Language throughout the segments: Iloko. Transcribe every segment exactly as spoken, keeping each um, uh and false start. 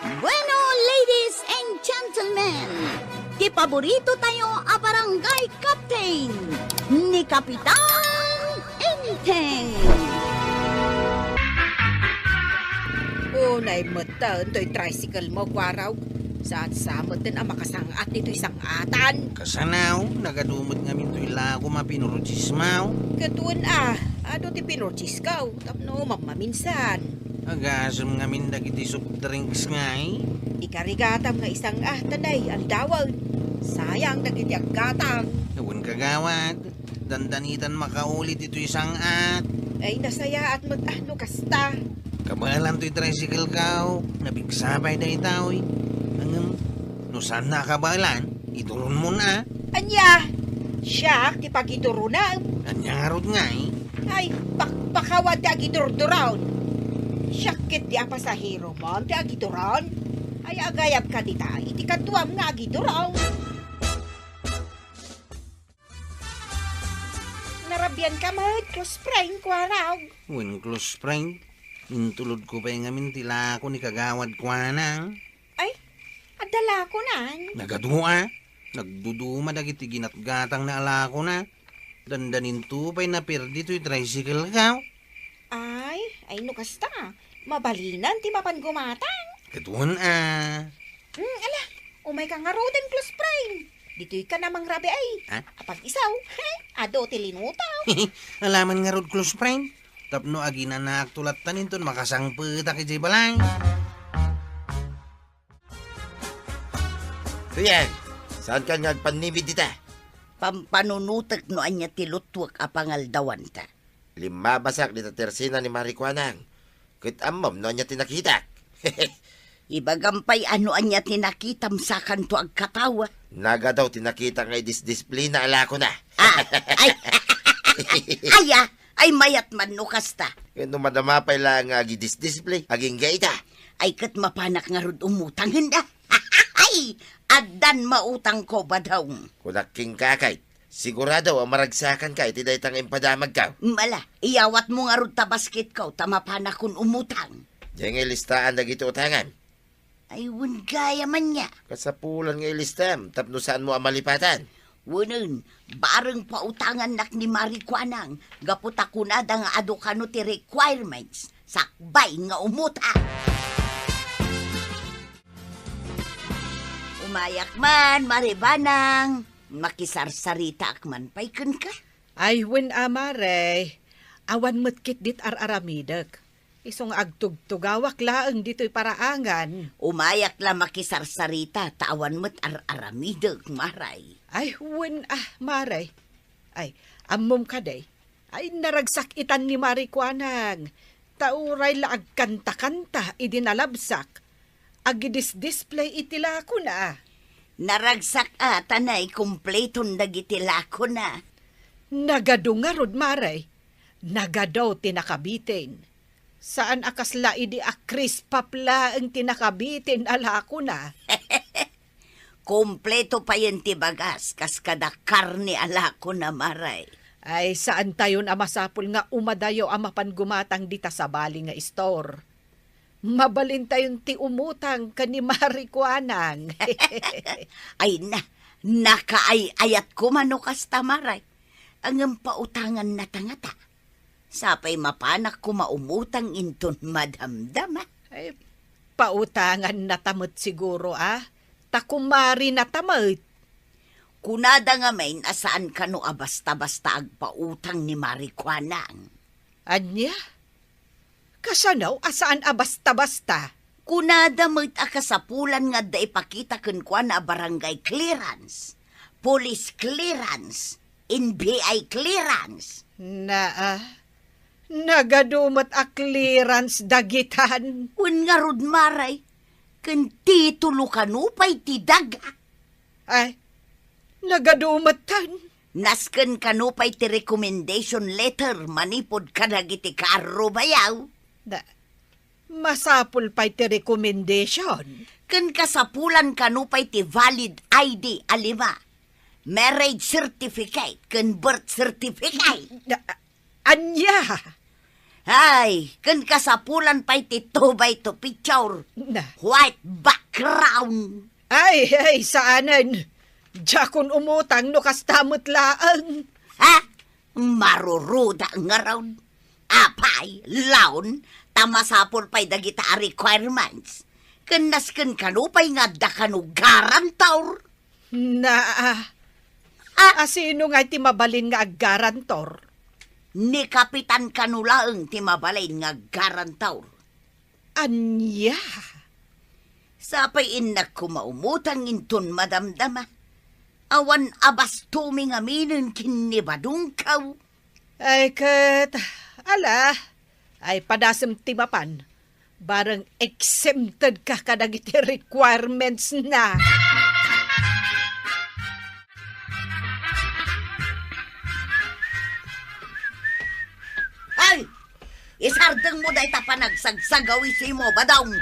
Bueno, ladies and gentlemen, ti paborito tayo a barangay captain, ni Kapitan Enteng. Unay metten toy tricycle mo, Kuarog. Saan sa metten a makasang-at ditoy sang-atan? Kasano, nagadu met ngamin toy lako mapinortismo. Ket wen a, adu ti pinortisko, tapno mammaminsan. Agasem ngamin dagiti soft drinks ngay. Ikarigatam nga isang-at, tanay, aldawen. Sayang dagiti aggatang. Wen kagawad, dandanitan makauli ditoy sang-at. Ay, nasayaat met, ah, no kasta. Kabaelan toy tricycle ko, nabigsa pay daytoy. Ngem, no saanna a kabaelan, iduronmon a. Ania? Siak ti pagiduronem? Ania ngarud ngay? Ay, pakpakawan ti agidurduron. Siak ketdi a pasahero man ti agiduron. Ay, agayab ka dita iti kaduam nga agiduron. Narabian ka met, close friend, Kuarog. Wen, close friend, intulodko pay ngamin ti lako ni Kagawad Kuanang. Ay, adda lakonan? Nagadu a. Nagduduma dagiti ginatgatangna a lakona. Dandaninto pay naperdi toy tricycle ko. Ay, ay no kasta, mabalinan ti mapan gumatang. Ket wen a. Hmm, ala, umay ka ngaruden, close friend. Ditoy ka na mangrabi ay. Ha? Apag-isaw, he, adu ti linuto. Alaman ngarud, close friend. Tapno aginanaakto latta inton makasangpetak idiay balay. Rian, saankan nga agpannimid dita? Pampanunotek no ania ti luttuek a pangaldawanta. Limmabasak dita tersina ni Mari Kuanang. Ket ammom no ania ti nakitak. Ibagam pay a no ania ti nakitam sakanto agkatawa. Nagadu ti nakitak nga idisdisplina a lakona. Ah, ay, ay, ah, ay, mayat man no kasta. Ket no madama pay laeng nga agidisdisplay, agingga ita. Ay, ket mapanak ngarud umutangen da. Ay, addan mautangko, badawng. Kunak kenka, kay, sigurado a maragsakanka iti dayta nga impadamagko. Mala, iyawatmo ngarud ta basketko ta mapanakon umutang. Diay nga ilistaan dagiti utangam. Ay, wen gayam ania. Kasapulan nga ilistam tapno saanmo a malipatan. Wenen, bareng pautangannak ni Mari Kuanang gapu ta kunada nga adu kano ti requirements sakbay nga umutang. Umayak man, Mari Banang. Makisarsaritaak man pay kenka. Ay, wen a, Mare. Awan met ketdit ar-aramidek. Isu nga agtugtugawak laeng ditoy paraangan. Umayak la makisarsarita ta awan met ar-aramidek, Maray. Ay, wen a, Maray. Ay, ammom kadi? Ay, naragsak itan ni Mari Kuanang. Ta uray la agkanta-kanta idi nalabsak. Agidisdisplay iti lakona. Naragsak a ta naikumpleton dagiti lakona. Nagadu ngarud, Maray. Nagadu ti nakabitin. Saan a kasla idi a krispap laeng ti nakabitin a lakona. Kompleto payen ti bagas kas kada karne a lakona, Maray. Ay, saantayon a masapul nga umadayo a mapan gumatang dita sabali nga istor. Mabalintayon ti umutang ken ni Mari Kuanang. Ay na, nakaay-ayat koma no kasta, Maray. Ngem pautangannata ngata. Sapay mapanak koma umutang inton madamdama. Ay, pautangannata met siguro, a? Ta kumarinata met. Kunada ngamin a saan kano a basta-basta agpautang ni Mari Kuanang. Ania? Kasano a saan a basta-basta? Kunada met a kasapulan nga adda ipakita kenkuana a barangay clearance, police clearance, N B I clearance. Naa, nagadu met a clearance dagitan. Wen ngarud, Maray, ken titulo kano pay ti daga. Ay, nagadu metten. Nasken kano pay ti recommendation letter manipud kadagiti kaarrubayaw. Da, masapul pay ti recommendation. Ken kasapulan kano pay ti valid I D a lima. Marriage certificate ken birth certificate. Da, ania? Ay, ken kasapulan pay ti two by two picture. Na. White background. Ay, ay, saanen. Diakon umutang no kasta met laeng. Ha? Maruruda ngarud. Apay, laon, ta masapul pay dagita a requirements. Ken nasken kano pay nga adda kano guarantor. Na, ah, Ah! A sino ngay ti mabalin nga aggarantor? Ni Kapitan kano laeng ti mabalin nga aggarantor. Ania? Sapay innak koma umutang inton madamdama. Awan a bastomi ngaminen ken ni Badongkaw. Ay ket, ala, ay padasem ti mapan. Bareng exempted ka kadagiti requirements na. Ay! Isardeng mo dayta panagsagsagawisimo, Badong.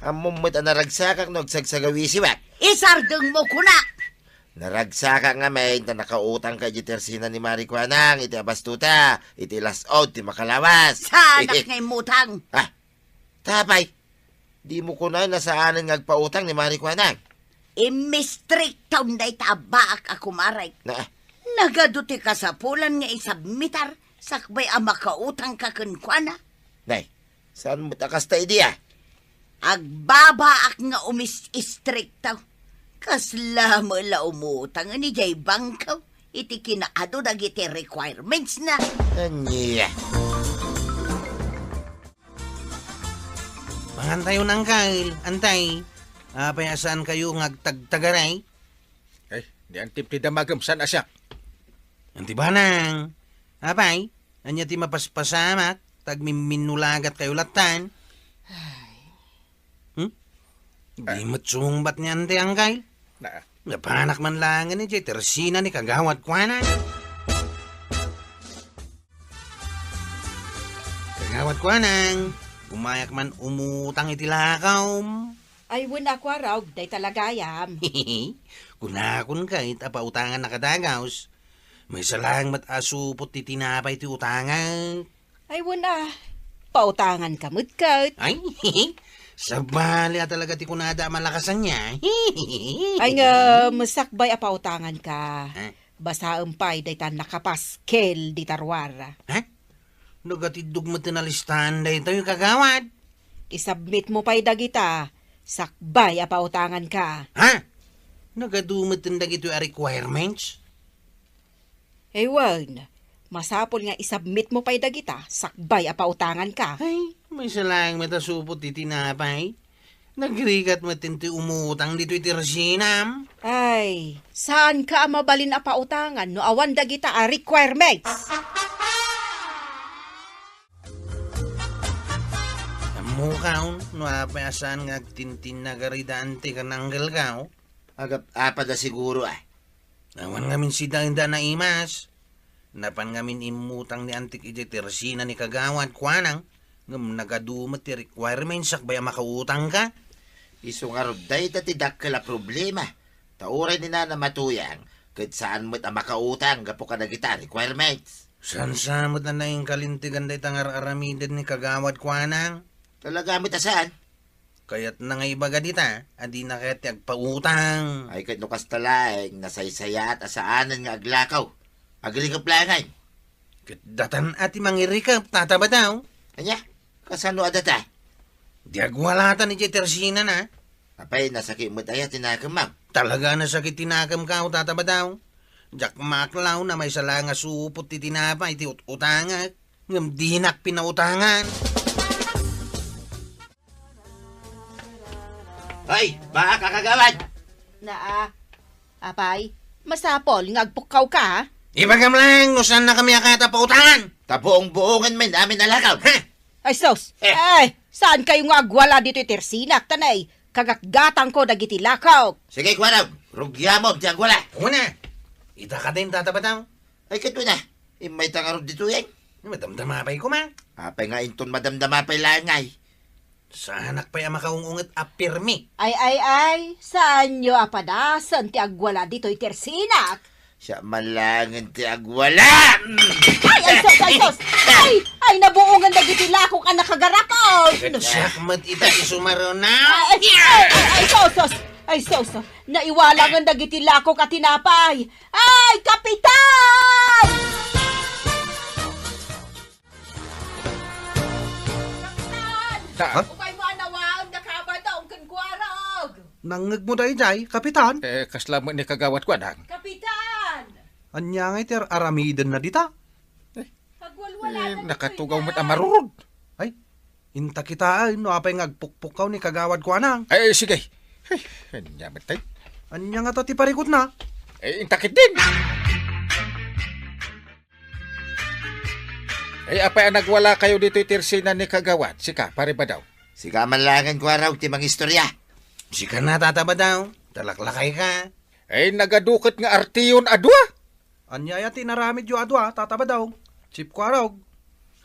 Ammom met a naragsakak no agsagsagawisiwak. Isardeng mo, kuna! Naragsakak ngamin ta nakautangka iti tersina ni Mari Kuanang iti abastota, iti las-od ti makalawas. Saanak nga immutang? Ah, tapay. Dimo kunay nasaanen nga agpautang ni Mari Kuanang? Immistriktaw dayta a baak a kumarek. Na. Nagadu ti kasapulan nga isubmitar sakbay a makautangka kenkuana. Nay, saan met a kasta idi, ah? Agbabaak nga umis-istriktaw. Kasla met la umutangen idiay bangko iti kinaadu dagiti requirements na. Ania? Mangantayon, Angkel. Antay. Apay a saankayo nga agtagtagaray? Ay, ni Antip ti damagem, saan a siak? Anti Banang. Apay, ania ti mapaspasamak, ta agmimminnulagatkayo lattan? Ay. Hmm? Ah. Di met sungbat ni Ante, Angkel. Na. Napanak man laengen idiay tersina ni Kagawad Kuanang. Kagawad Kuanang, umayak man umutang iti lakawm. Ay, wen a, Kuarog, dayta la gayam. Kunakon ket a pautangannaka dagus. Maysa laeng met a supot ti tinapay ti utangak. Ay, wen a, pautanganka met ket. Ay, sabali a talaga ti kunada a malakasanna. Ay, ngem, sakbay a pautanganka. Ha? Basaem pay dayta nakapaskel dita ruar. Ha? Nagatiddog met ti nalistaan daytoy, kagawad. Isubmit mo pay dagita, sakbay a pautanganka. Ha? Nagadu met dagitoy a requirements? Ay wen, masapul nga isubmit mo pay dagita, sakbay a pautanganka. Ay, maysa laeng met a supot ti tinapay. Nagrigat met ti umutang ditoy tersinam. Ay, saanka a mabalin a pautangan no awan dagita a requirements. Ammokaw no apay a saan nga agtintinnagari da Anti ken Angkelkaw? Agap-, apada siguro, ah. Awan ngamin sidaenda a naimas. Napan ngamin immutang ni Antik idiay tersina ni Kagawad Kuanang, ngem nagadu met ti requirements sakbay a makautangka. Isu ngarud dayta ti dakkel a problema. Ta uray ni Nana Matuyang, ket saan met a makautang gapu kadagita a requirements. Saan sa met a naingkalintegan dayta nga ar-aramiden ni Kagawad Kuanang? Talaga met a saan? Kayatna nga ibaga dita a dina kayat ti agpautang. Ay, ket no kasta laeng, nasaysayaat a saanen nga aglakaw. Agirikep laengen. Ket datan a ti mangirikep, Tata Badaw. Ania? Kasano a data? Di agwalatan idiay tersinana. Apay, nasakit met aya ti nakemmo? Talaga a nasakit ti nakemko, Tata Badaw. Diak maaklaw no maysa laeng a supot ti tinapay ti ut-utangek, ngem dinak pinautangan. Hoy, baak a kagawad! Naa, apay, masapul nga agpukkawka, ha? Ibagam laeng no saannakami a kayat a pautangan! Ta buong-buongen men amin a lakaw! Ha? Ay, sus! Eh. Ay, saankayo nga agwala ditoy tersinak, ta nay, kagatgatangko dagiti lakawk. Sige, Kuarog, rugiamom ti agwala. Una, ita kadin, Tata Badaw. Ay, ket una, immayta ngarud ditoyen. Madamdama pay koma. Apay nga inton madamdama pay laeng ngay? Saanak pay a makaung-unget a pirmi. Ay, ay, ay, saanyo a padasen ti agwala ditoy tersinak? Siak man laengen ti agwala. Ay, ay, sus, ay, sus! Ay, ay, nabuongan dagiti lakok a nakagarapon! Siak met ita isu maruna. Ay, ay, ay, ay, sus, sus! Ay, sus, sus! Naiwalangen dagiti lakok a tinapay! Ay, Kapitan! Kapitan! Ha? Umaymo a nawaen da Kabadong ken Kuarog! Nangngegmo daydiay, Kapitan? Eh, kasla met ni Kagawad Kuanang? Kapitan! Ania ngay ti ar-, aramidenna dita? Eh, agwalwala eh, na nakatugaw met a marurod. Ay, inta kitaen no apay nga agpukpukkaw ni Kagawad Kuanang. Ay, sige. Ay, ania met tay? Ania ngata ti parikutna? Eh, inta ketdin. Ay, apay a nagwalakayo ditoy tersena ni Kagawad? Sika, Pare Badaw. Sika man laengen, Kuarog, ti mangistorya. Sika na, Tata Badaw. Talaklakayka. Ay, nagadu ket nga artiyon a dua. Ania aya ti inaramidyo a dua, Tata Badaw? Chief Kuarog.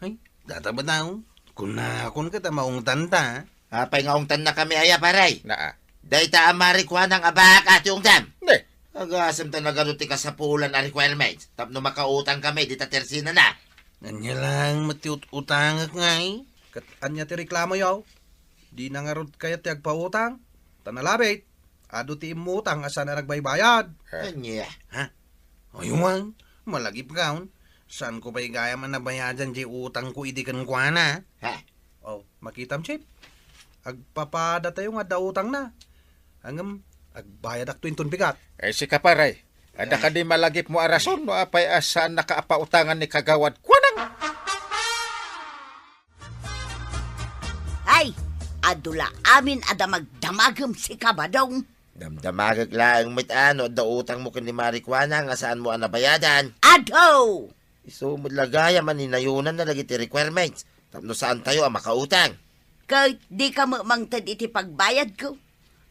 Ay, Tata Badaw, kunakon ket a maungtanta. Apay nga ungtannakami aya, pare? Naa. Dayta a Mari Kuanang a baak a ti ungtam. Ne. Agasem ta nagadu ti kasapulan a requirements tapno makautangkami dita tersenana. Ania laeng met ti ut-utangek ngay? Ket ania ti reklamoyo? Dina ngarud kayat ti agpautang? Ta nalabit, adu ti immutang a saan a nagbaybayad. Eh. Ania? Ha? Ay, wen, malagipkaon. Saanko pay gayam a nabayadan diay utangko idi kenkuana. Ha? Oh, makitam, Chief. Agpapadatayo nga adda utangna. Ngem, agbayadakto inton bigat. Eh, sika, pare. Adda kadi malagipmo a rason no apay a saannaka a pautangan ni Kagawad Kuanang? Ay, adu la amin a damagdamagem, sika, Badong. Damdamagek laeng met a no adda utangmo ken ni Mari Kuanang nga saanmo a nabayadan. Adu! Isu met la gayam a ninayonanna dagiti requirements tapno saantayo a makautang. Ket dika met mangted iti pagbayadko.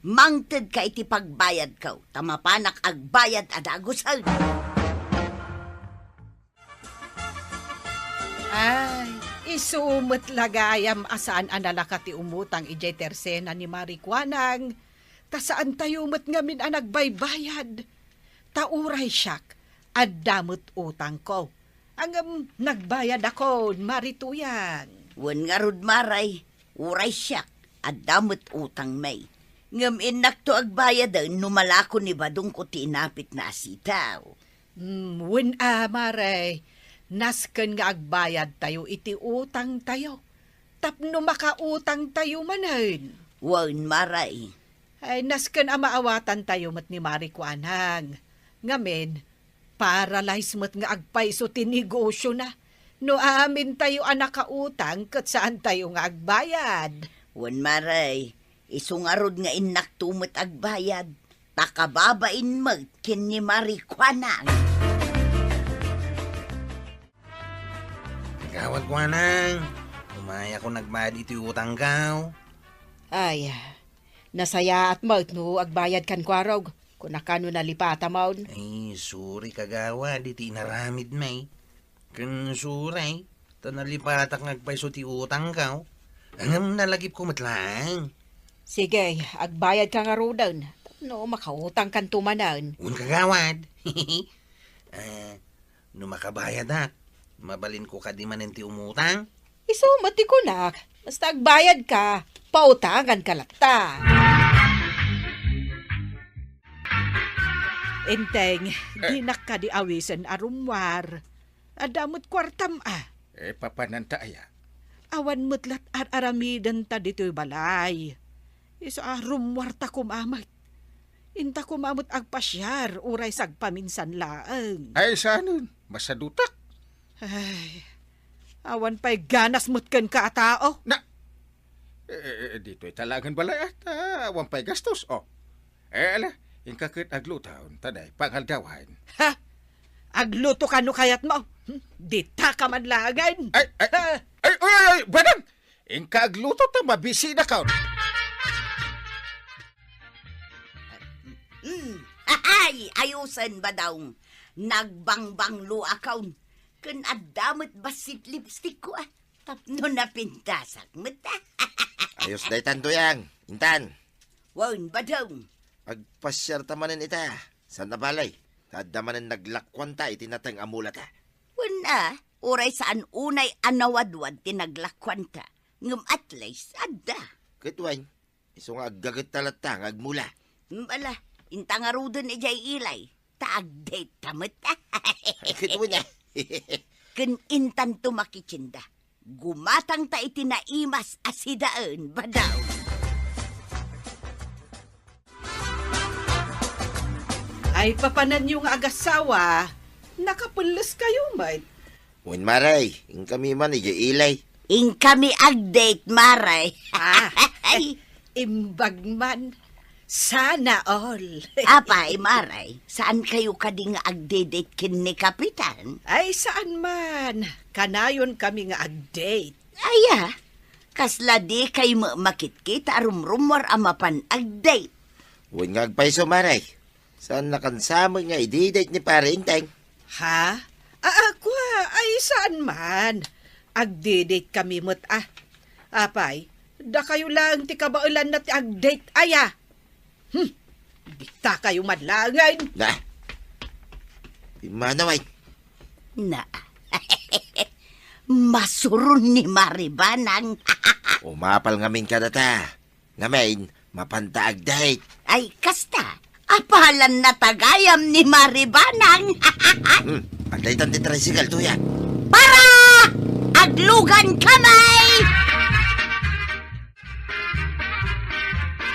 Mangtedka iti pagbayadko, ta mapanak agbayad a dagusen. Ay, isu met la gayam a saan a nalaka ti umutang idiay tersena ni Mari Kuanang, ta saantayo met ngamin a nagbaybayad. Ta uray siak, adda met utangko. Ngem nagbayadakon, Mari Tuyang. Wen ngarud, Mari, uray siak, adda met utangmi. Ngem innakto agbayaden no malako ni Badongko ti inapitna a sitaw. Hmm, wen a, Mari, nasken nga agbayadtayo iti utangtayo tapno makautangtayo manen. Wen, Mari. Ay, nasken a maawatantayo met ni Mari Kuanang. Ngamin, paralyze met nga agpayso ti negosiona. No amintayo a nakautang ket saantayo nga agbayad. Wen, Mari, isu ngarud nga innakto met agbayad, ta kababain met ken ni Mari Kuanang. Kagawad Kuanang, umayakon nagbayad iti utangko. Ay, nasayaat met no agbayadkan, Kuarog. Kunaka no nalipatamon. Ay, sorry, kagawad, iti inaramidmi. Ken sorry, ta nalipatak nga agpayso ti utangko. Ngem nalagipko met laeng. Sige, agbayadka ngaruden. No makautangkanto manen. Wen, kagawad. Ah, no makabayadak, mabalinko kadi manen ti umutang? Isu met ti kunak, basta agbayadka, pautanganka latta. Enteng, eh, dinak kadi awisen a rummuar. Adda met kuartam a. Eh, papananta aya? Awan met lat ar-aramidenta ditoy balay. Isu a rummuarta koma met. Inta koma met agpasiar, uray sagpaminsan laeng. Ay, saanen? Masadutak. Ay, awan pay ganas met kenka a tao. Na, eh, eh, eh, ditoy talagen balay, ah, ta awan pay gastos, oh. Eh, ala, inka ket agluton, ta dayta pangaldawan. Ha? Agluto ka no kayatmo? Hmm? Dita ka man laengen. Ay, ay, ha? Ay, ay, ay, ay, Badang! Inka agluto ta mabisinakon. Hmm. Ay, ayusen, Badong. Nagbangbanglo akon. Ken adda met bassit lipstick ko, ah. Tapno napintasak met, ah. Ayos daytan, Tuyang. Intan. Wen, Badong. Agpasiar ta manen ita. Saan a balay? ta adda manen naglakuanta iti nateng a mulata. Wen a, uray saan unay a nawadwad ti naglakuanta, ngem at least adda. Ket wen, isu nga aggagetta latta nga agmula. Bala, inta ngaruden idiay ilay, ta agdate ta met. Ket wen a. Ken intanto makitsinda. Gumatangta iti naimas a sidaen, badaw. Ay, papananyo nga agasawa, nakapelles kayo met. Wen, Maray, inkami man idiay ilay. Inkami agdate, Maray. Ah, ay, imbag man. Sana all. Apay, Maray, saan kayo kadi nga agdedate ken ni Kapitan? Ay, saan man. Kanayon kami nga agdate. Aya, kasla di kay ma-, makitkita a rumrumor a mapan agdate. Wen nga agpayso, Maray. Saan nakansa met nga idedate ni Pare Enteng? Ha? Ah, ah, kua, ay saan man. Agdedate kami met, ah. Apay, dakayo laeng ti kabaelanna ti agdate aya. Hmm, dita kayo man laengen. Na. Imanaw ay. Na. Masuron ni Maribanang. Umapal ngamin kadata. Ngamin, mapanta agdate. Ay, kasta. Apalan na tagayam ni Maribanang. Hmm, agdaytan ti tricycle, tuya. Para! Aglugan kami!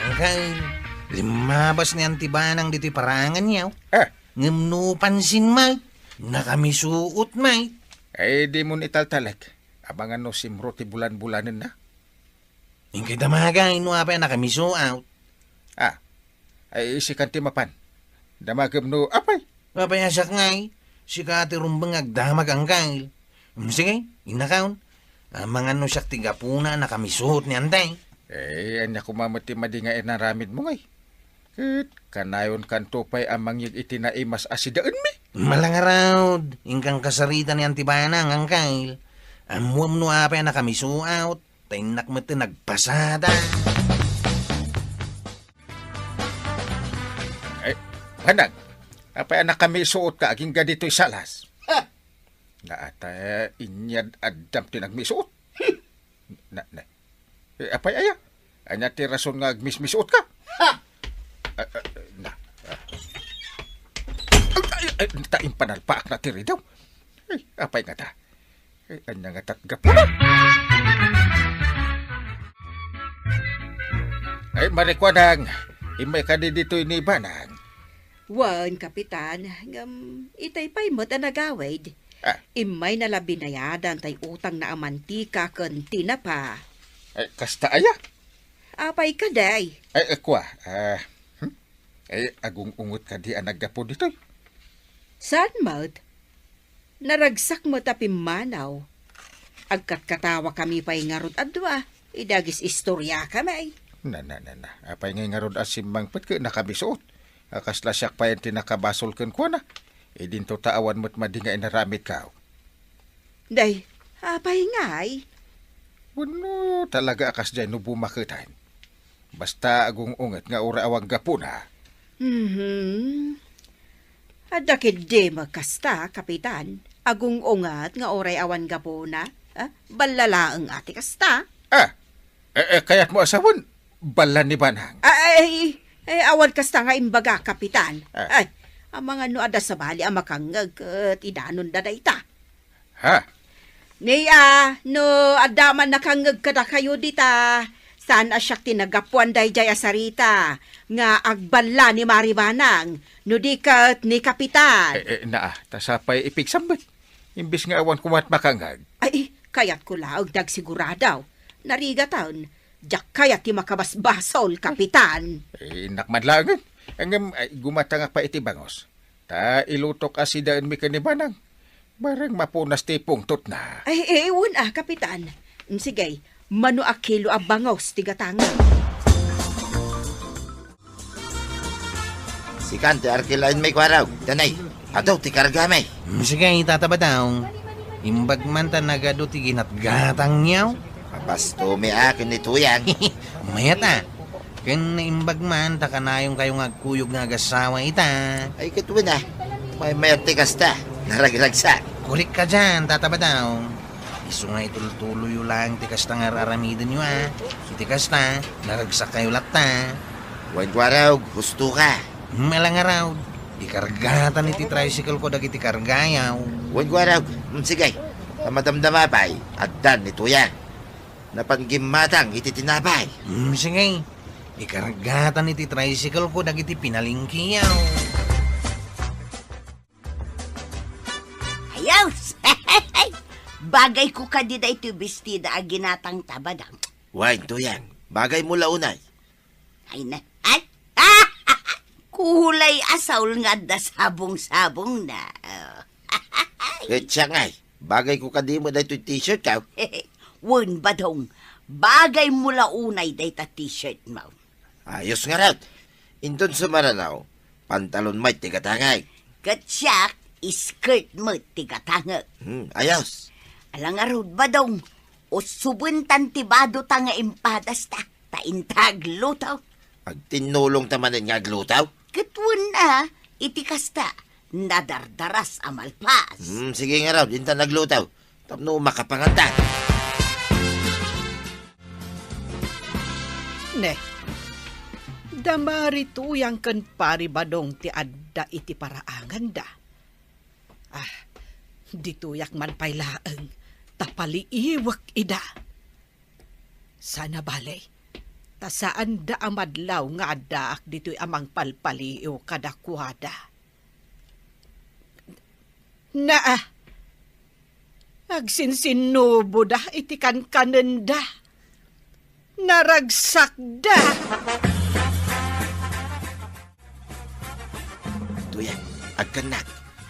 Angkal, limmabas ni Antibanang ditoy parangan niya. Ah. Ngem no pansin may, nakamisuot may. Ay, di mo italtalek. Abangan no simro ti bulan-bulanen na. Inkay damagay no apay a nakamisuot. Ah, ay, sikan ti mapan. Damagem no apay. Apay a siak ngay, sika ti rumbeng nga agdamag angkal. Mm, sige, innakaon. Amangan no siak ti gapuna a nakamisuot ni Antay. Eh, ania koma met ti madi nga inaramid mo ngay? Ket kanayon kanto pay a mangyeg iti naimas a sidaenmi? Malangarod, inkan kasarita ni Antibana nga angkal. Ammuam no apay a nakamisuot, ta innak met ti nagpasada. Eh, Banag, apay a nakamisuot ka agingga ditoy salas? Ha? Naata, inyad addam ti nagmisuot? Na, na, Eh, apay aya? Ania ti rason nga agmismisuot ka? Ha! Ah, ah, na, ah. Ay, ay, ay, ta impanalpaak na ti ridaw. Ay, apay ngata? Ay, ania ngata ti gapuna? Ay, Marikuanang, immay kadi ditoy ni Banang. Wen, Kapitan, ngem itay pay met a nagawid. Ah. Immayna la binayadan tay utangna a mantika ken tinapa. Ay, kasta aya? Apay kadi? Ay, eh, kua, ah, hmm? Ay, agung-unget kadi a naggapu ditoy? Saan met? Naragsak met a pimmanaw. Agkatkatawakami pay ngarud a dua, idi agis-istoriakami. Na, na, na, na. Apay ngay ngarud a simmangpet ket nakabisuot? A kasla siak pay ti nakabasol kenkuana. Idinto ta awan met madi nga inaramidko. Day, apay ngay? Wenno talaga a kasdiay no bumaketan? Basta agung-unget nga uray awan gapuna. Mhm. Adda ketdi met kasta, Kapitan. Agung-unget nga uray awan gapuna. Ah, balla laeng a ti kasta. Ah, eh, eh, kayatmo a sawen, balla ni Banang. Ah, ay, ay, awan kasta nga imbaga, Kapitan. Ah. Ay, amangan no adda sabali a makangngeg ket idanonda dayta. Ha? Ni a, no adda man nakangngeg kadakayo dita, saan a siak ti naggapuan daydiay a sarita nga agballa ni Maribanang, no di ket ni Kapitan. Eh, eh, naa, ta sapay ipigsambit. Imbes nga awan koma ti makangngeg. Ay, kayatko laeng ti agsigurado. Narigaten, diak kayat ti makabasbasol, Kapitan. Eh, innak man laengen. Ngem, ay, gumatangak pay iti bangos. Ta ilutok a sidaenmi ken ni Banang. Bareng mapunas ti pungtotna. Ay, eh, wen a, Kapitan. Mm, sige, mano a kilo a bangos ti gatangam. Sikan ti arkilaenmi, kuarog. Danay, adu ti kargami. Mm, sige, Tata Badong. Imbag man ta nagadu ti ginatgatangyo. Mapastomi a ken ni Tuyang. Mayat a. Ken naimbag man ta kanayonkayo nga agkuyog nga agasawa ita. Ay, ket wen a. Maymayat ti kasta, naragragsak. Korek ka dian, Tata Badong. Isu nga itultuloyyo laeng ti kasta nga ar-aramidenyo, a. Iti kasta, naragsakkayo latta. Wen, Kuarog, husto ka. Hmm, ala ngarud. Ikargatan iti tricycle ko dagiti kargayo. Wen, Kuarog, hmm, sige. Ta madamdama pay, addan ni Tuyang. Napan gimmatang iti tinapay. Hmm, sige. Ikargatan iti tricycle ko dagiti pinalengkeyo. Ayaw! Bagay ko kadi daytoy bestida a ginatang, Tata Badong. Wen, Tuyang, bagay mo la unay. Ay na, ay! Kulay asaul nga adda sabong-sabong na. Ket siak ngay, bagay ko kadi met daytoy t-shirt ko. Wen, Badong, bagay mo la unay dayta t-shirt mo. Ayos ngarud. Inton sumarano, pantalon met ti gatangek. Ket siak, skirt met ti gatangek. Hmm, ayos. Ala ngarud, Badong, usubentan ti badota nga impadasta, ta inta agluto. Agtinnulongta manen nga agluto? Ket wen a, iti kasta, nadardaras a malpas. Hmm, sige ngarud, inta nagluto. Tapno makapanganta. Ne, da Mari Tuyang ken Pari Badong ti adda iti paraanganda. Ah, ditoyak man pay laeng, ta paliiwek ida. Sana bale, ta saanda a madlaw nga addaak ditoy a mangpalpaliiw kadakuada. Naa, agsinsinnuboda iti kankanenda. Naragsakda. Tuyang, agkannak.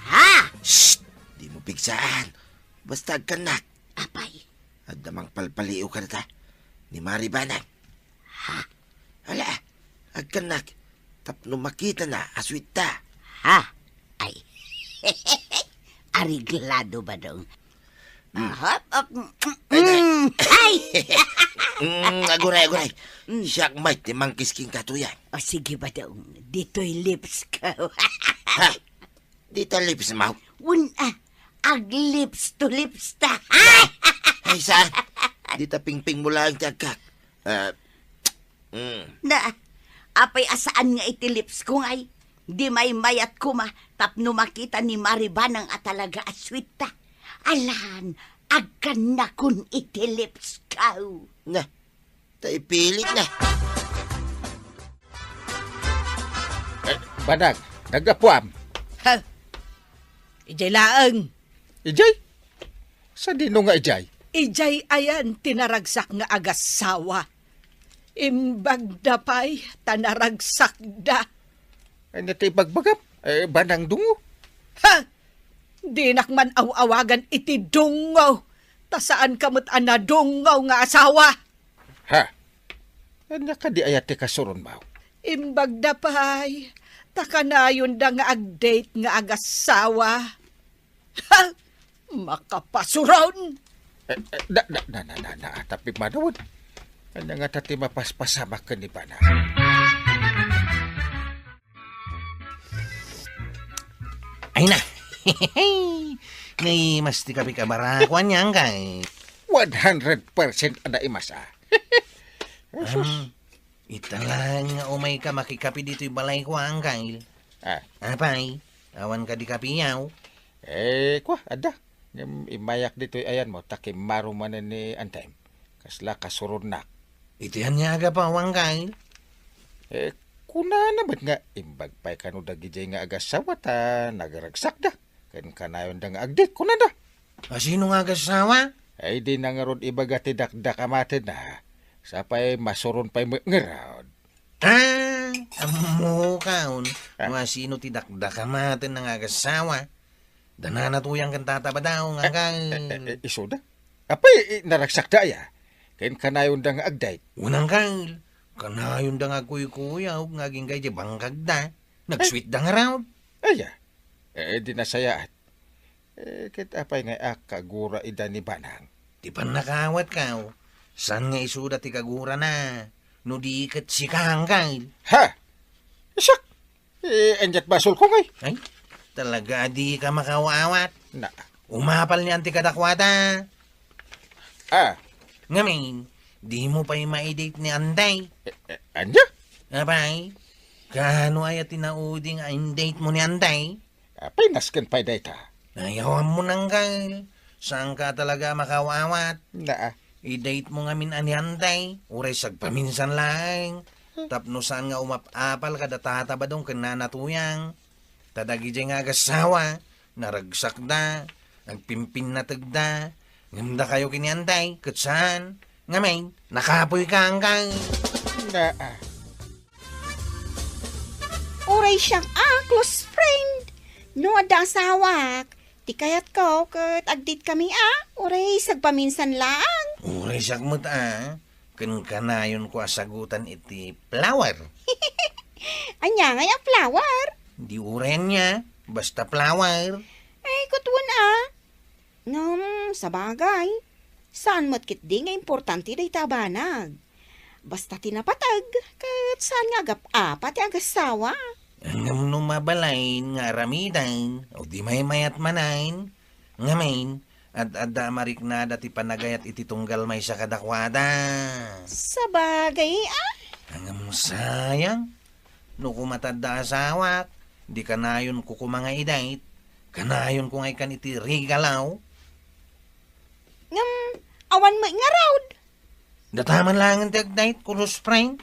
Ha? Shh! Di mo pigsaan. Basta agkannak. Apay? Adda mangpalpaliiw kadata ni Mari Banang. Ha? Ala, agkannak tapno makitana a sweet ta. Ha? Ay. Areglado, Badong. Mm. Aha, ah, mm, ay, ay! Mm, aguray, aguray. Mm. Siak met ti mangkis kenka, Tuyang. O, sige, Badong. Ditoy lips ko. Ha? Dita lips mo? Wen a, ag lips to lips ta. Ay, sa? Dita pingping mo laeng ti agkak. Ah, mm. Na, apay a saan nga iti lips ko ngay? Di maymayat koma tapno makita ni Mari Banang a talaga a sweet ta. Alan, agkannakon iti lips ko. Na, ta ipilit na. Eh, Banang, naggapuam. Ha? Idiay laeng. Idiay? Sadino nga idiay? Idiay ayan ti naragsak nga agasawa. Imbagda pay ta naragsakda. Ania ti ibagbagam? Eh, Banang Dungo? Ha! Dinak man aw-awagan iti Dungo, ta saanka met a nadungo nga asawa. Ha? Ania kadi aya ti kasuronmo? Imbagda pay, ta kanayonda nga ag-date nga agasawa. Ha? Makapasuron! Eh, eh, na, na, na, na, na, na, tapig madawod. Ania ngata ti mapaspasamak ken ni Banang? Ay na. Naimas ti kapi ka barako, ania ngay? One hundred percent a naimas, a. Asus. Ah, ita laeng nga umay ka makikapi ditoy balay ko, Angkel. Ah. Apay, awan ka di kapiyaw? Eh, kua, adda. Ngem immayak ditoy ayanmo, ta kimmaro manen ni Antem. Kasla kasuronnak. Iti ania nga agapaw, Angkel? Eh, kunana met nga imbag pay kano dagidiay nga agasawa ta nagaragsakda. Ken kanayonda nga ag-date, kunada. A, sino nga agasawa? Ay, dina ngarud ibaga ti dakdakamatenna. Sapay masuron pay met ngarud. Ah, ammokon. Ah. No a sino ti dakdakamatenna nga agasawa. Danana Tuyang ken Tata Badong, eh, Angkel. Eh, eh, isuda? Apay, eh, naragsakda aya? Ken kanayonda nga ag-date? Wen, Angkel. Kanayonda nga agkuykuyog nga agingga iti bangkagda. Nag-sweet da ngarud. Aya? Eh, di nasayaat. Eh, ket apay nga akkagura ida ni Banang? Ti pannakaawatko, saan nga isuda ti kagurana, no di ket sika, Angkel? Ha? Isak! Eh, ania't basolko ngay? Ay, Talaga a dika makaawat. Na. Umapal ni Auntie kadakuada. Ah. Ngamin, dimo pay maidate ni Auntie. Eh, eh, ania? Apay, kaano aya ti nauding a indate mo ni Auntie? Apay, nasken pay dayta. Ay, awan mo nanggal. Saan ka talaga makaawat? Na. I-date mo ngamin a ni Auntie, uray sagpaminsan laeng. Tapno saan nga umap-apal kada Tata Badong ken Nana Tuyang. Ta dagidiay nga agassawa, naragsakda, agpimpinnategda, ngem dakayo ken ni Auntie, ket saan. Ngamin, nakapoy ka, anggal. Na. Uray siak a close friend. No adda asawak, ti kayatko ket agdate kami a, uray sagpaminsan laeng. Uray siak met a, ken kanayonko a sagutan iti flower. Ania ngay a flower? Di uray ania, basta flower. Ay, kutwen a. Ngem, sabagay, saan met ketdi nga importante dayta a banag. Basta ti napateg, ket saan nga agap-apa ti agassawa. Ngem no mabalin nga aramiden, o di maymayat manen, ngamin, ad-adda a mariknada ti panagayat iti tunggal maysa kadakuada. Sabagay, ah. Ngem sayang, no koma ta adda asawak, di kanayonko koma nga i-date, kanayonko nga ikkan iti regalo. Ngem, awan met ngarud. Dataman laengen ti ag-date, close friend.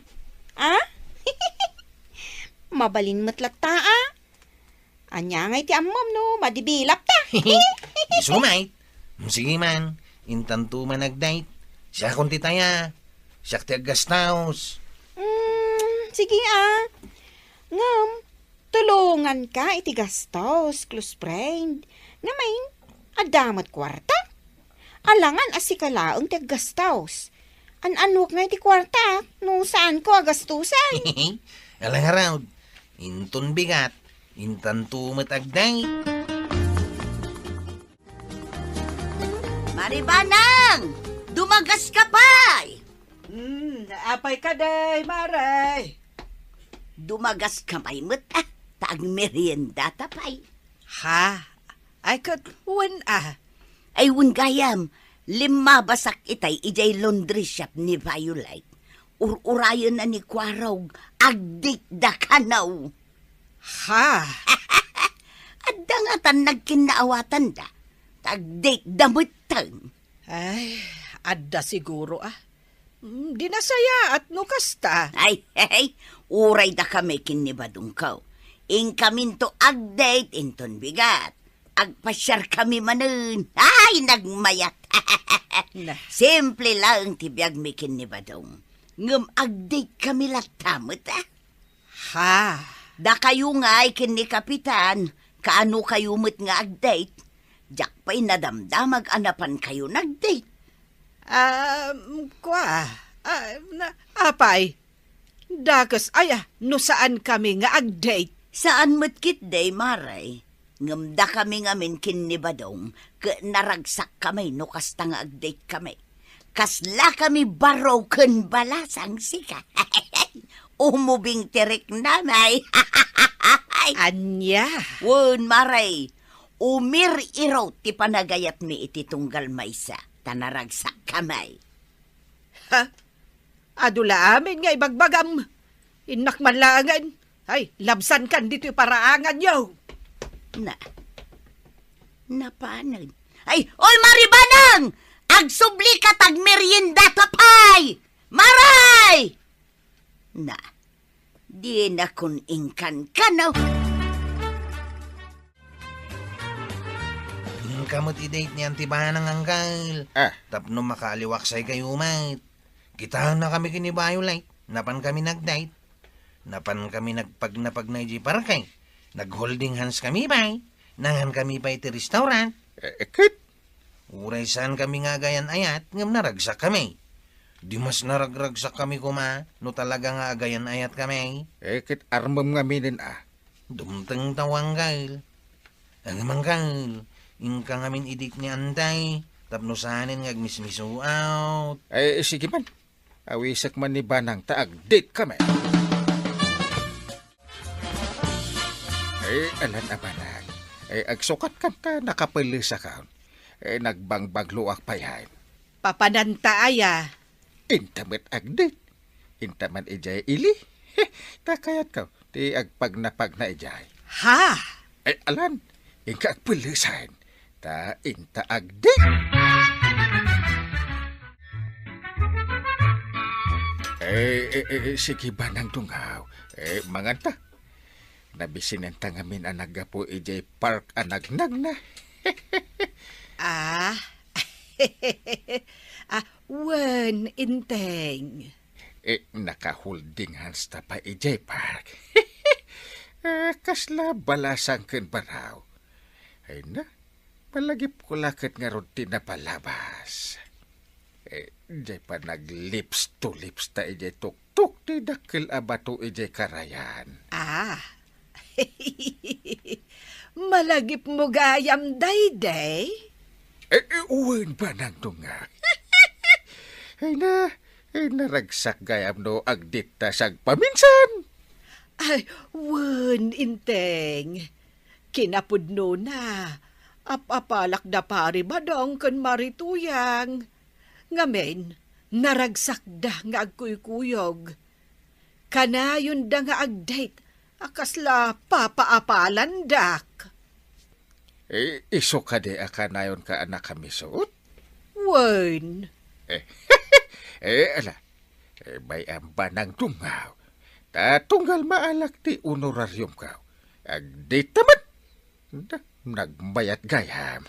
Ah? Mabalin met latta, ah. Ania ngay ti ammom no madibilap ta? Isu met. Sige man, intanto man ag-date. Siakon ti taya. Siak ti aggastos. Mm, sige, ah. Ngem, tulonganka iti gastos, close friend. Ngamin, adda met kuarta? Alangan a sika laeng ti aggastos. An-anok ngay ti kuarta no saanko a gastosen. Ala ngarud, inton bigat, intanto met ag-date. Maribanang! Dumagaska pay! Hmm, apay kadi, Mare? Dumagaska pay met, ah, ta agmeriendata pay. Ha? Ay, ket wen, ah. Ay, wen gayam, limmabasak itay idiay laundry shop ni Violet. Ur-urayenna ni Kuarog, agdate da kano. Ha? Adda ngatan nagkinnaawatanda, ta agdate da metten. Ay, adda siguro, ah. Mm, di nasayaat no kasta. Ay, hey, hey, uray dakami ken ni Badongko. Inkaminto ag-date inton bigat. Agpasiarkami manen. Ay, nagmayat. Na. Simple laeng ti biagmi ken ni Badong. Ngem ag-datekami latta met, ah. Ha? Dakayo ngay ken ni Kapitan, kaano kayo met nga ag-date? Diak pay nadamdamag a napankayo nag-date. Um, kua, ah, na, apay, dakes aya no saan kami nga ag-date? Saan met ketdi, Mare. Ngem dakami ngamin ken ni Badong, ket naragsakkami no kasta nga ag-date kami. Kasla kami baro ken balasang sika. Umubing ti riknami. Ania? Wen, Mare, umir-iro ti panagayatmi iti tunggal maysa, ta naragsakkami. Ha? Adu la amin nga ibagbagam. Innak man laengen. Ay, labsankan ditoy paraanganyo. Na, napanen. Ay, oy, Maribanang! Agsubli ka ta agmeriendata pay! Maray! Na, dinakon inkankano. Inka met i-date ni Auntie Banang, anggal. Ah. Tapno makaaliwaksay kayo met. Kitaenna kami ken ni Violet. Napan kami nag-date. Napan kami nagpagnapagna idiay parke. Nag-holding hands kami pay. Nangan kami pay iti restaurant. Eh, eh, ket? Uray saan kami nga agayan-ayat, ngem naragsak kami. Di mas naragragsak kami koma no talaga nga agayan-ayat kami. Eh, ket armem ngaminen a. Dumteng ta, anggal. Ang manggal, inka ngamin i-date ni Auntie, tapno saanen nga agmismisuaw. Ay, sige man. Awisek man ni Banang ta ag-date kami. Ay, alan a Banang. Eh, agsukat kan ta nakapelesakon. Eh, nagbangbaluak pay hain. Papananta aya? Inta met agdit. Inta man idiay ili. Ta kayatko ti agpagnapagna idiay. Ha? Eh, alan, inka agpelesan. Ta inta agdit. Eh, eh, eh, sige, Banang Dungaw. Eh, manganta. Nabisinenta ngamin a naggapu idiay park a nagnagna. Ah. Ah, wen, Inteng. Eh, naka-holding hands ta pay idiay park. Ah, kasla balasang ken baraw. Ay na, malagipko la ket ngarud ti napalabas. Eh, diay pa nag-lips to lips ta idiay tuktok ti dakkel a bato idiay karayan. Ah. Malagipmo gayam daydi? Eh, eh, wen, Banang Dungaw. Ay na, eh, naragsak gayam no agdit ta sagpaminsan. Ay, wen, Inteng. Kinapudnona, ap-apalak da Pari Badong ken Mari Tuyang. Ngamin, naragsakda nga agkuykuyog. Kanayonda nga agdate a kasla papaapalandak. Eh, isu kadi a kanayonka a nakamisuot? Wen. Eh, eh, ala. Eh, bay-am, Banang Dungaw. Ta tunggal maalak ti honorariumko. Agdate ta met. Da, nagmayat gayam.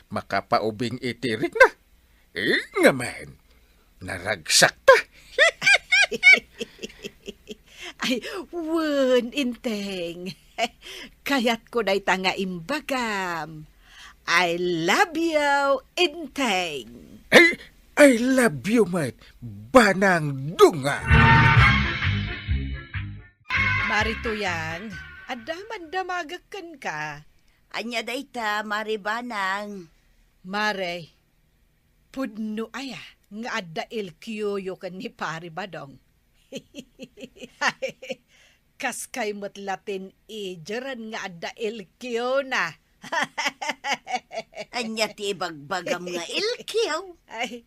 Makapaubing iti rikna. Eh, ngamin, naragsakta. Ay, wen, Inteng. Kayatko dayta nga imbagam. I love you, Inteng. Ay, I love you met, Banang Dungaw. Mari Tuyang, adda man damagek kenka. Ania dayta, Mari Banang? Mari, pudno aya nga adda L Q-yo ken ni Pari Badong? Kaskay met la teenager-en nga adda L Q-na. Ania ti ibagbagam nga L Q? Ay,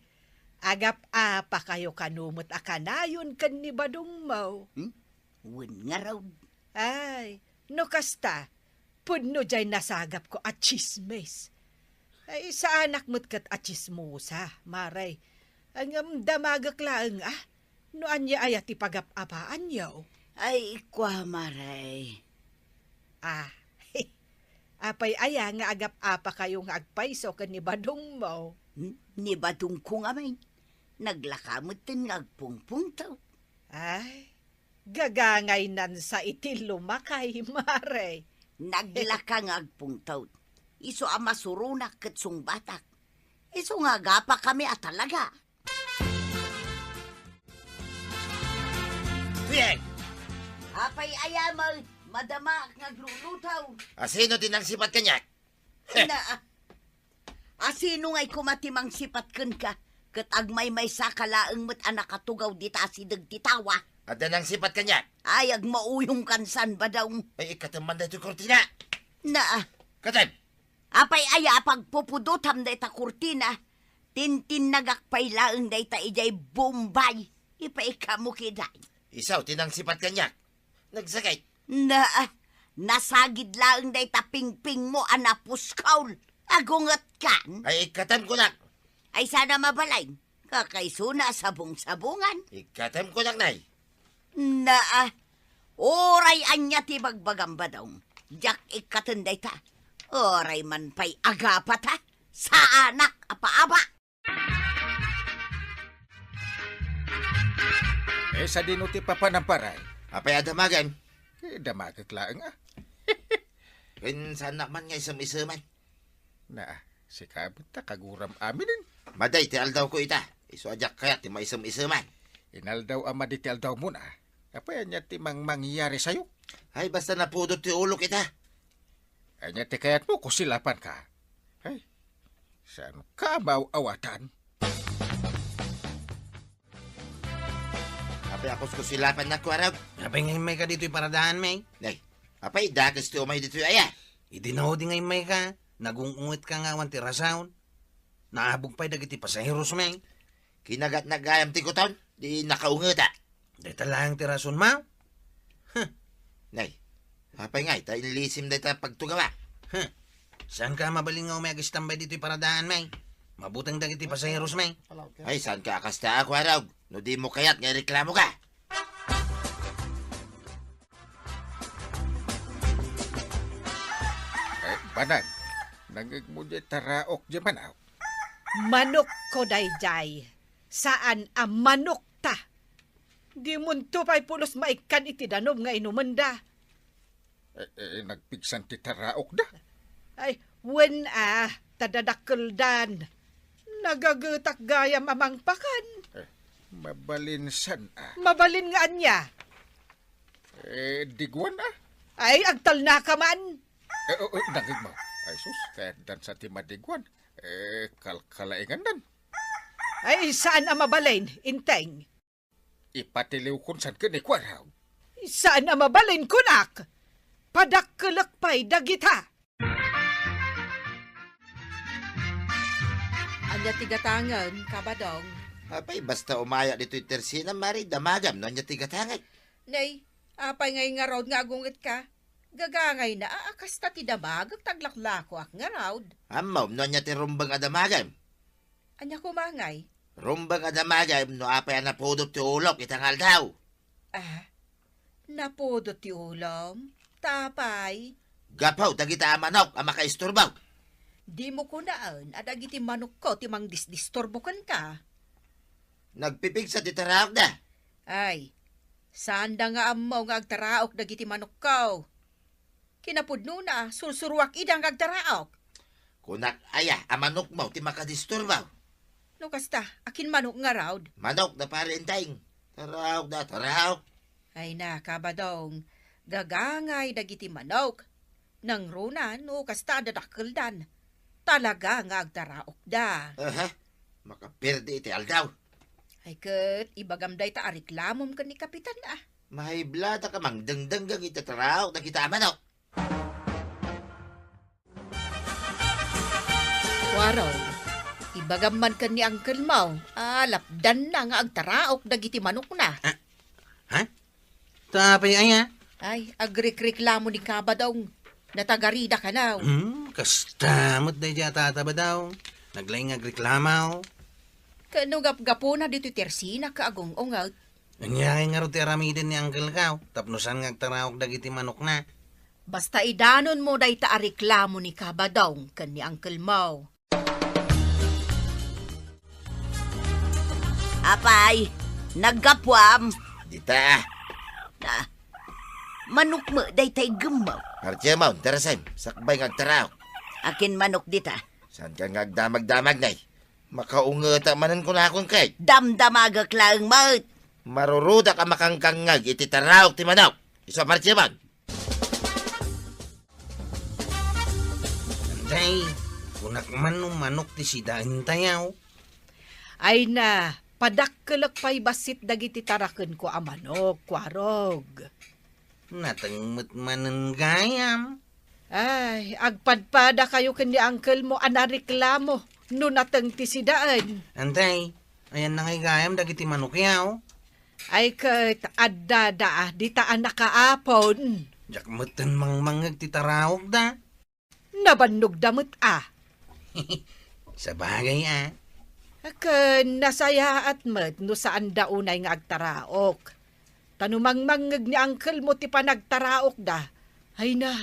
agap-apakayo kano met a kanayon ken ni Badongmo. Hmm? Wen ngarud. Ay, no kasta, pudno jay nasagapko a tsismis. Ay, saanak met ket a tsismosa, Mari. Ngem damagek laeng, a, no ania aya ti pagap-apaanyo. Ay, kua, Mari. Ah, apay aya nga agap-apakayo nga agpayso ken ni Badongmo? Hmm? Ni Badongko ngamin, naglaka metten nga agpungpungtot. Ay, gagangaynan sa iti lumakay, Mari. Naglaka nga agpungtot. Isu a masuronak ket sungbatak. Isu nga agapakami a talaga. Kuyen! Apay aya met, madamaak nga agluluto. Asino ti nangsipat kaniak? Na, asino ngay koma ti mangsipat kenka? Ket agmaymaysaka laeng met a nakatugaw dita asideg ti tawa. Adda nangsipat kaniak? Ay, agmauyongkan san, Badong. Ay, ikkatem man daytoy kurtina. Na. Katem! Apay aya a pagpupudotam dayta kurtina? Tintinnagak pay laeng dayta idiay Bombay. Ipaikamo kida. Isu ti nangsipat kaniak. Nagsakit. Na, nasagid laeng dayta pingpingmo a napuskol. Agungetkan. Ay, ikkatem kunak. Ay, sana mabalin. Kakaisuna a sabong-sabongan. Ikkatem kunak, nay. Na, uray ania ti bagbagam, Badong. Diak ikkaten dayta. Uray man pay agapata. Saanak a paaba. Eh, sadino ti papanam, pare? Apay a damagen? Eh, damagek laeng, a. Ken saannak man nga isem-iseman. Na, sika met ta kaguram aminen. Madi ti aldawko ita. Isu a diak kayat ti maisem-iseman. Inaldaw a madi ti aldawmon, a. Apay ania ti mangmangyari sayo? Ay, basta napudot ti ulok ita. Ania ti kayatmo, kusilapanka? Ay, saanka a maaw-awatan? Apay a kuskusilapannak, kuarog? Apay nga immayka ditoy paradaanmi? Nay, apay dakes ti umay ditoy aya? Idi naudi nga immayka, nagung-ungetka nga awan ti rason. Naabog pay dagiti pasaheros, Meng. Kinagatna gayam ti kuton, di nakaungetak. Dayta laeng ti rason, Mao. Huh. Nay, apay ngay, ta inlisim dayta pagtugawa. Huh. Saanka a mabalin nga umay agistambay ditoy paradaan, Meng? Mabuteng dagiti pasaheros, Meng. Ay, saanka a kasta, Kuarog? No dimo kayat nga ireklamoka. Eh, Banag, nangngegmo diay taraok diay manok? Manokko daydiay. Saan a manokta. Dimonto pay pulos maikkan iti danum nga inumenda. Eh, eh, nagpigsan ti taraokda? Ay, wen a, ta dadakkeldan. Nagagetak gayam a mangpakan. Eh, mabalin saan a. Mabalin nga ania? Eh, diguan a. Ay, agtalnaka man. Eh, oh, oh, nangngegmo. Ay, sus, kayatdan sa ti madiguan. Eh, kalkalaingandan. Ay, saan a mabalin, Inteng? Ipatiliwkon san ken ni Kuarog. Saan a mabalin kunak? Padakkelek pay dagita. Ania ti gatangen, Kabadong? Apay, basta umayak ditoy tersina, mari, damagam no ania ti gatangen. Nay, apay ngay ngarud nga agungetka? Gagangayna a, a kasta ti damagek ta aglaklakoak ngarud. Ammom no ania ti rumbeng a damagem? Ania koma ngay? Rumbeng a damagem no apay a napudot ti ulok ita nga aldaw. Ah, napudot ti ulom? Ta apay? Gapu dagita a manok a makaisturbo. Dimo kunaen a dagiti manokko ti mangdisdisturbo kenka. Nagpipigsa ti taraokda. Ay, saanda nga ammo nga agtaraok dagiti manokko. Kinapudnona, sursuruak ida nga agtaraok. Kunak aya a manokmo ti makadisturbo? No kasta, akin manok ngarud? Manok da Pari Enteng. Taraok da, taraok. Ay na, Kabadong, gagangay dagiti manok. Nangruna no kasta a dadakkeldan. Talaga nga agtaraokda. Aha, makaperdi iti aldaw. Ay ket, ibagam dayta a reklamom ken ni Kapitan, ah. Maiblatak a mangdengdengngeg iti taraok dagita a manok. Warong, ibagam man ken ni Uncle Mau, a lapdanna nga agtaraok dagiti manokna. Ah, ha? Ta apay aya? Ay, agrikreklamo ni Kabadong. Natagarida kanaw. Hmm, kasta met daydiay a Tata Badong. Naglaing nga agreklamo. Ken no gapgapuna ditoy tersina ket agung-unget. Ania ngay ngarud ti aramiden ni Uncle Kao tapno saan nga agtaraok dagiti manokna? Basta idanonmo dayta a reklamo ni Kabadong ken ni Uncle Mo. Apay, naggapuam? Dita. Ah, manok met dayta iggem mo. Artiamon, Teresem, sakbay nga agtaraok. Akin manok dita? Saanka nga agdamagdamag, nay? Makaungetak manen kunakon ket. Damdamagek laeng met. Marurudak a makangkangngeg iti taraok ti manok. Isu a Martiaman. Antay, kunak man no manok ti sidaentayaw. Ay na, padakkelek pay bassit dagiti tarakenko a manok, Kuarog. Nateng met manen gayam. Ay, agpadpadakayo ken ni uncle mo a nareklamo no nateng ti sidaen. Antay, ayanna ngay gayam dagiti manokyaw? Ay ket, addada dita a nakaapon. Diak metten mangmangngeg ti taraokda. Nabannogda met a. Sabagay a. Ken nasayaat met no saanda unay nga agtaraok. Ta no mangmangngeg ni uncle mo ti panagtaraokda, ay na,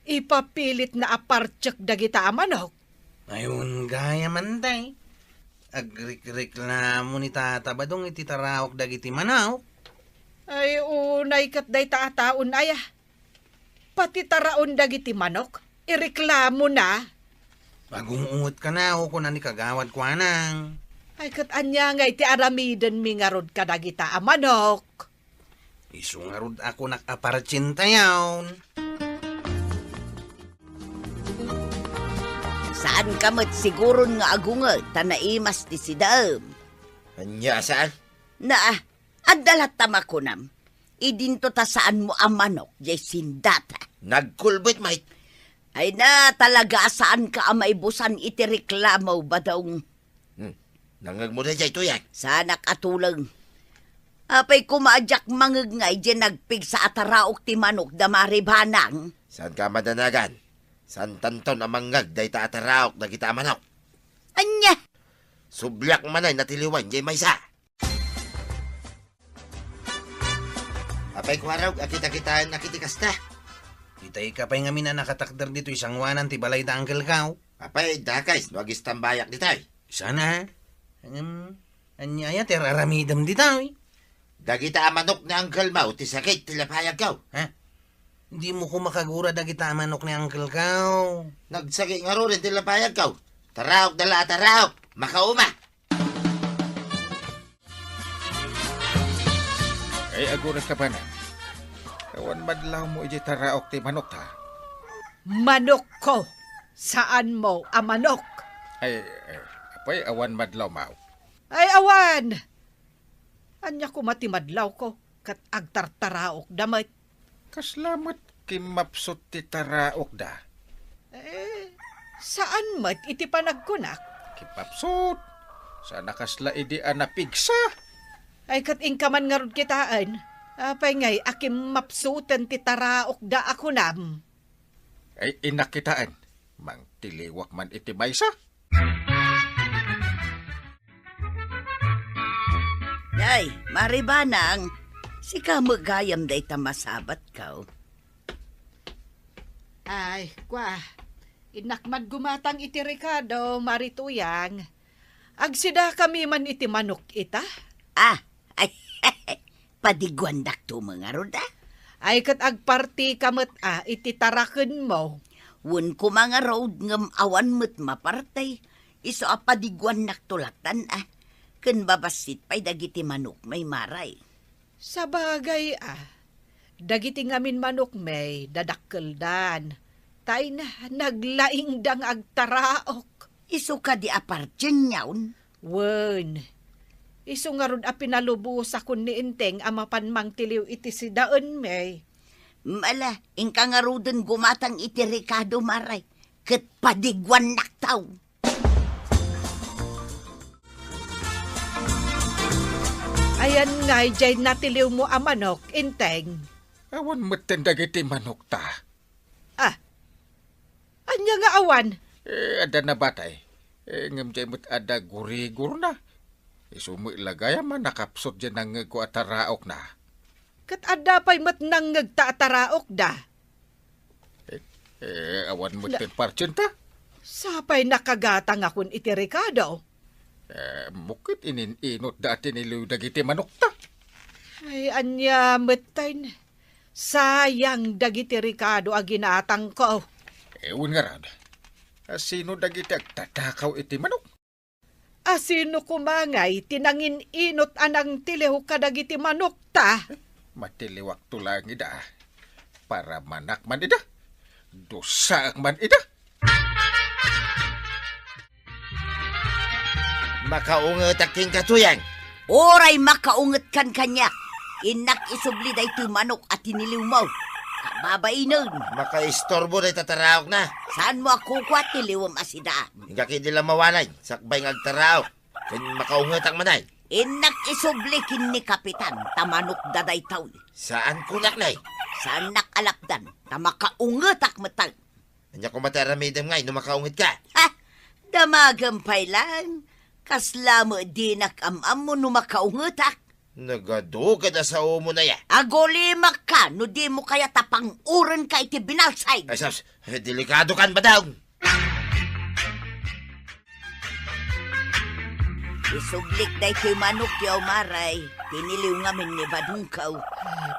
ipapilitna a partek dagita a manok. Ay, wen gayam antay. Agrikreklamo ni Tata Badong iti taraok dagiti manok. Ay, unay ket dayta a taon aya. Pati taraon dagiti manok, ireklamona. Agung-unget kanaw, kuna ni Kagawad Kuanang. Ay, ket ania ngay ti aramidenmi ngarud kadagita a manok? Isu ngarud a kunak a partsentayon. Saanka met siguron nga agunget ta naimas ti sidaem? Ania a saan? Na, adda latta makunam. Idinto ta saanmo a manok, jay sindata. Nagkulbit, Mike. Ay na, talaga a saanka a maibusan iti reklamo, Badong. Hmm. Nangngegmo daydiay, Tuyang? Saanak a tuleng. Apay koma a diak mangngeg nga idiay nagpigsa a taraok ti manok da Mari Banang? Saanka a madanagan. Saantanton a mangngeg dayta a taraok dagita a manok. Ania? Subliak manen a tiliwen diay maysa. Apay, Kuarog, a kitakitaennak iti kasta? Itay ka pay ngamin a nakatakder ditoy sangoanan ti balay da Uncle Kao. Apay, dakes no agistambayak ditoy. Sana, em, ania aya ti ar-aramidem ditoy? Dagita a manok ni Uncle Mao ti sakit ti lapayagko. Ha? Dimo koma kagura dagita a manok ni Uncle Kao. Nagsakit ngaruden ti lapayagko. Taraok da la a taraok. Makauma. Ay, agurek ka, Banang. Awan madlawmo idiay taraok ti manokta. Manokko, saanmo a manok. Ay, ay, apay, awan madlawmo? Ay, awan! Ania koma ti madlawko, ket agtartaraokda met. Kasla met kimmapsut ti taraokda. Eh, saan met iti panagkunak? Kimmapsut? Saan a kasla idi a napigsa? Ay, ket inka man ngarud kitaen. Apay ngay a kimmapsuten ti taraokda a kunam? Ay, innak kitaen. Mangtiliwak man iti maysa. Ay, Mari Banang, sika met gayam dayta masabatko. Ay, kua, innak man gumatang iti rekado, Mari Tuyang. Agsidakami man iti manok ita? Ah, ay, padiguandakto met ngarud, a? Ay, ket agpartika met, a, iti tarakenmo. Wen koma ngarud ngem awan met maparti. Isu a padiguannakto latan, a, ken babassit pay dagiti manokmi, Maray. Sabagay, a, dagiti ngamin manokmi dadakkeldan, ta ay na, naglaingda nga agtaraok. Isu kadi a pardienyon? Wen, isu ngarud a pinalubosakon ni Enteng a mapan mangtiliw iti sidaenmi. Ala, inka ngaruden gumatang iti rekado, Maray, ket padiguannakto. Ayan ngay diay natiliwmo a manok, Enteng. Awan metten dagiti manokta. Ah, ania nga awan? Eh, adda nabatay. Eh, ngem diay met adda gurigurna. Isu met la gayam a nakapsut diay nangngegko a taraokna. Ket adda pay met nangngegta a taraokda. Eh, eh, awan met ti partienta. Sapay nakagatangakon iti rekado. Eh, mukit inin-inotda a tiniliw dagiti manokta. Ay, ania metten. Sayang dagiti rekado a ginatangko. Eh, wen ngarud. A, sino dagiti agtatakaw iti manok? A, sino koma ngay ti nangin-inot a nangtiliw kadagiti manokta? Matiliwakto laeng ida. Paramanak man ida. Dusaak man ida. Makaungetak kenka, Tuyang. Uray makaungetkan kaniak. Innak isubli daytoy manok a tiniliwmo. Kababainen. Makaisturbo dayta taraokna. Saanmo a kukua ti liwem a sida? Inka ketdi la mawanen, sakbay nga agtaraok. Ken makaungetak manen. Innak isubli ken ni Kapitan, ta manokda daytoy. Saan kunak, nay? Saannak a lapdan, ta makaungetak metten. Ania koma ti aramidem ngay no makaungetka? Ha? Damagem pay laeng. Kasla met dinak am-ammo no makaungetak. Nagadu ket a saomo aya. Agulimakka no dimo kayat a pang-urenka iti binalsig. Ay, sus, eh, delikadokan, Badong. Isublik daytoy manokyo, Maray. Tiniliw ngamin ni Badongko.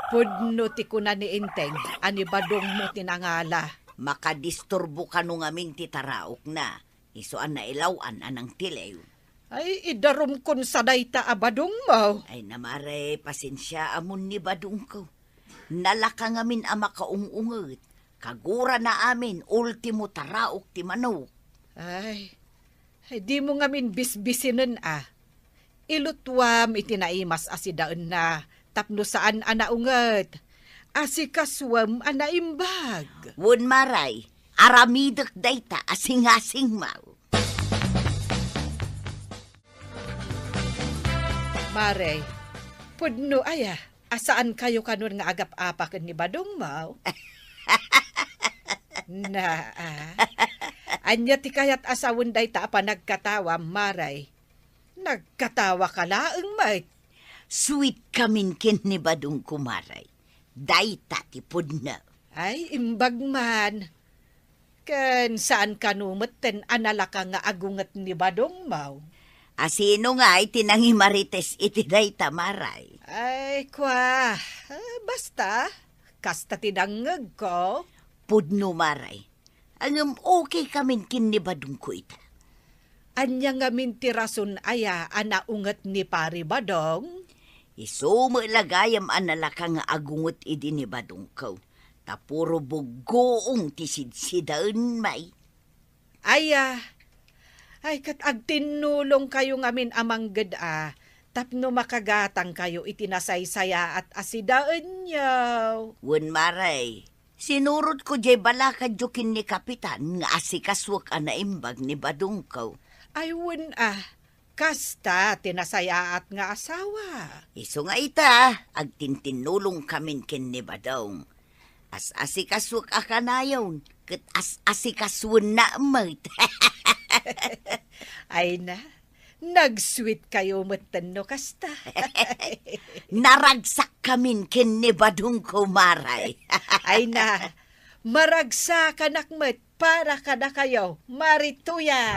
Pudno ti kuna ni Enteng a ni Badongmo ti nangala. Makadisturbo kano ngamin ti taraokna. Isu a nailaw-an a nangtiliw. Ay, idarumkon sa dayta a Badongmo. Ay, Maray, pasensiaam ni Badongko. Nalaka ngamin a makaung-unget. Kagurana amin, ultimo taraok ti manok. Ay, ay, dimo ngamin bisbisinen a. Ilutuam iti naimas a sidaenna tapno saan a naunget. Asikasuem a naimbag. Wen, Maray, aramidek dayta a singasingmaw. Mare, pudno aya a saankayo kanon nga agap-apa ken ni Badongmaw? Na, ah. Ania ti kayat a sawen dayta a panagkatawam, Mare? Nagkatawaka laeng met. Sweet kamin ken ni Badongko, Mare. Dayta ti pudno. Ay, imbag man. Ken saan kano metten a nalaka nga agunget ni Badongmaw? A sino ngay ti nangimarites iti dayta, Mare? Ay, kua. Ah, basta, kasta ti nangngegko. Pudno, Mare. Ngem okay kamin ken ni Badongko ita. Ania ngamin ti rason aya a naunget ni Pari Badong? Isu met la gayam a nalaka nga agunget idi ni Badongko, ta puro buggoong ti sidsidaenmi. Aya, ay, ket agtinnulongkayo ngamin a mangged-a tapno makagatangkayo iti nasaysayaat a sidaenyo. Wen, Mare, sinurotko diay balakadyo ken ni Kapitan nga asikasuek a naimbag ni Badongko. Ay, wen a, kasta ti nasayaat nga asawa. Isu nga ita, agtintinnulongkamin ken ni Badong. As-asikasuek a kanayon, ket as-asikasuenna met. Ay na, nag-sweet kayo metten no kasta. Naragsakkamin ken ni Badongko, Mare. Ay na, maragsakanak met para kadakayo, Mare Tuya.